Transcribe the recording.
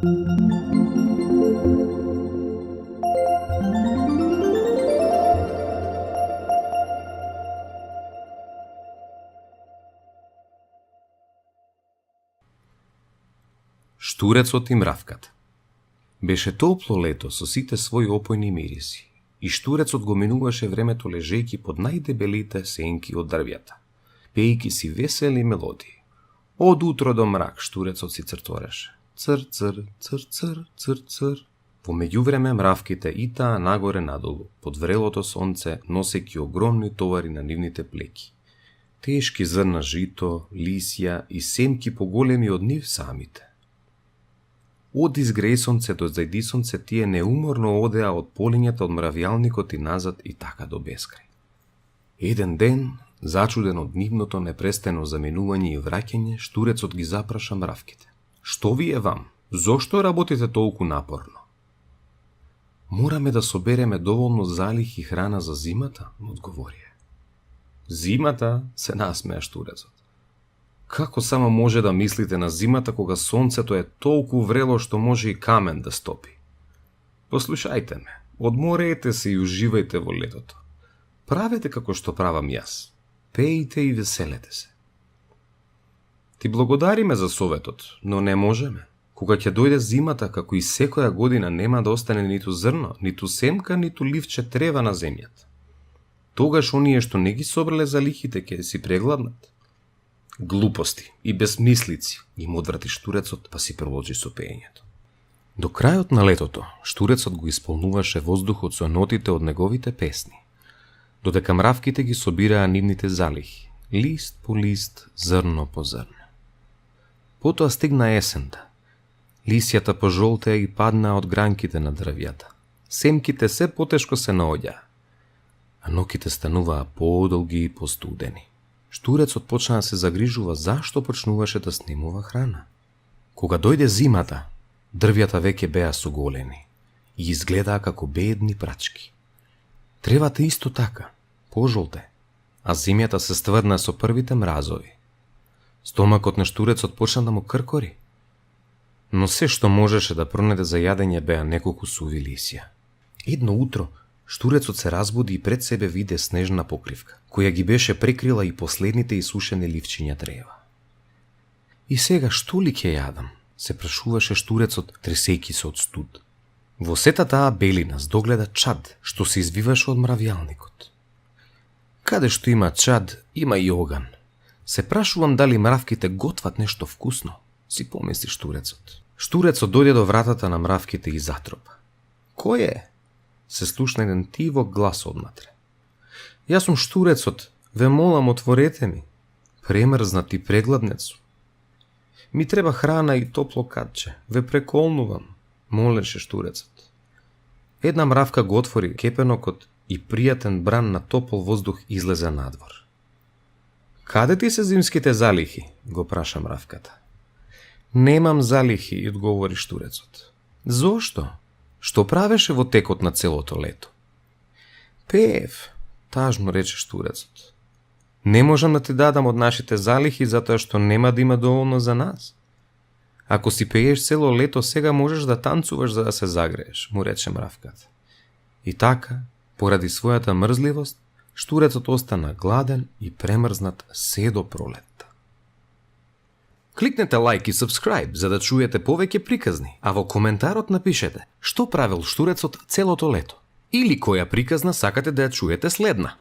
Штурецот и мравката. Беше топло лето со сите своји опојни мириси и штурецот го минуваше времето лежејќи под најдебелите сенки од дрвјата, пејки си весели мелодии. Од утро до мрак штурецот си цртореше. Цр, цр, цр, цр, цр, цр. Во меѓувреме мравките итаа нагоре надолу, под врелото сонце, носејќи огромни товари на нивните плеки. Тешки зрна жито, лисја и семки поголеми од нив самите. Од изгреј сонцето зајди сонце тие неуморно одеа од полињата од мравјалникот и назад и така до бескрај. Еден ден, зачуден од нивното непрестано заминување и враќање, штурецот ги запраша мравките. Што ви е вам? Зошто работите толку напорно? Мораме да собереме доволно залих и храна за зимата, одговорија. Зимата? Се насмеа штурецот. Како само може да мислите на зимата кога сонцето е толку врело што може и камен да стопи? Послушајте ме, одмореете се и уживајте во летото. Правете како што правам јас. Пејте и веселете се. Ти благодариме за советот, но не можеме. Кога ќе дојде зимата, како и секоја година, нема да остане ниту зрно, ниту семка, ниту ливче трева на земјата. Тогаш оние што не ги собрале залихите ќе си прегладнат. Глупости и безмислици, им одврати штурецот, па си продолжи со пеењето. До крајот на летото, штурецот го исполнуваше воздухот со нотите од неговите песни, додека мравките ги собираа нивните залихи, лист по лист, зрно по зрно. Потоа стигна есента. Лисјата пожолтеа и паднаа од гранките на дрвјата. Семките се потешко се наоѓаа, а ноките стануваа подолги и постудени. Штурецот почна да се загрижува зашто почнуваше да снимува храна. Кога дојде зимата, дрвјата веќе беа соголени и изгледаа како бедни прачки. Тревата исто така, пожолте, а земјата се стврна со првите мразови. Стомакот на штурецот почна да му кркори, но се што можеше да пронајде за јадење беа неколку суви лисја. Едно утро, штурецот се разбуди и пред себе виде снежна покривка, која ги беше прекрила и последните исушени ливчиња древа. И сега што ли ќе јадам? Се прашуваше штурецот, тресејки се од студ. Во сета таа белина здогледа чад, што се извиваше од мравјалникот. Каде што има чад, има и оган. Се прашувам дали мравките готват нешто вкусно, си помисли штурецот. Штурецот дојде до вратата на мравките и затропа. Кој е? Се слушна еден тивок глас однатре. Јас сум штурецот, ве молам, отворете ми. Премрзнат и прегладнет сум. Ми треба храна и топло катче, ве преколнувам, молеше штурецот. Една мравка го отвори кепенокот и пријатен бран на топол воздух излезе надвор. Каде ти се зимските залихи? Го праша мравката. Немам залихи, одговори штурецот. Зошто? Што правеше во текот на целото лето? Пеев, тажно рече штурецот. Не можам да ти дадам од нашите залихи затоа што нема да има доволно за нас. Ако си пееш цело лето, сега можеш да танцуваш за да се загрееш, му рече мравката. И така, поради својата мрзливост, штурецот остана гладен и премрзнат се до пролетта. Кликнете лайк и subscribe за да чуете повеќе приказни, а во коментарот напишете што правил штурецот целото лето или која приказна сакате да ја чуете следна.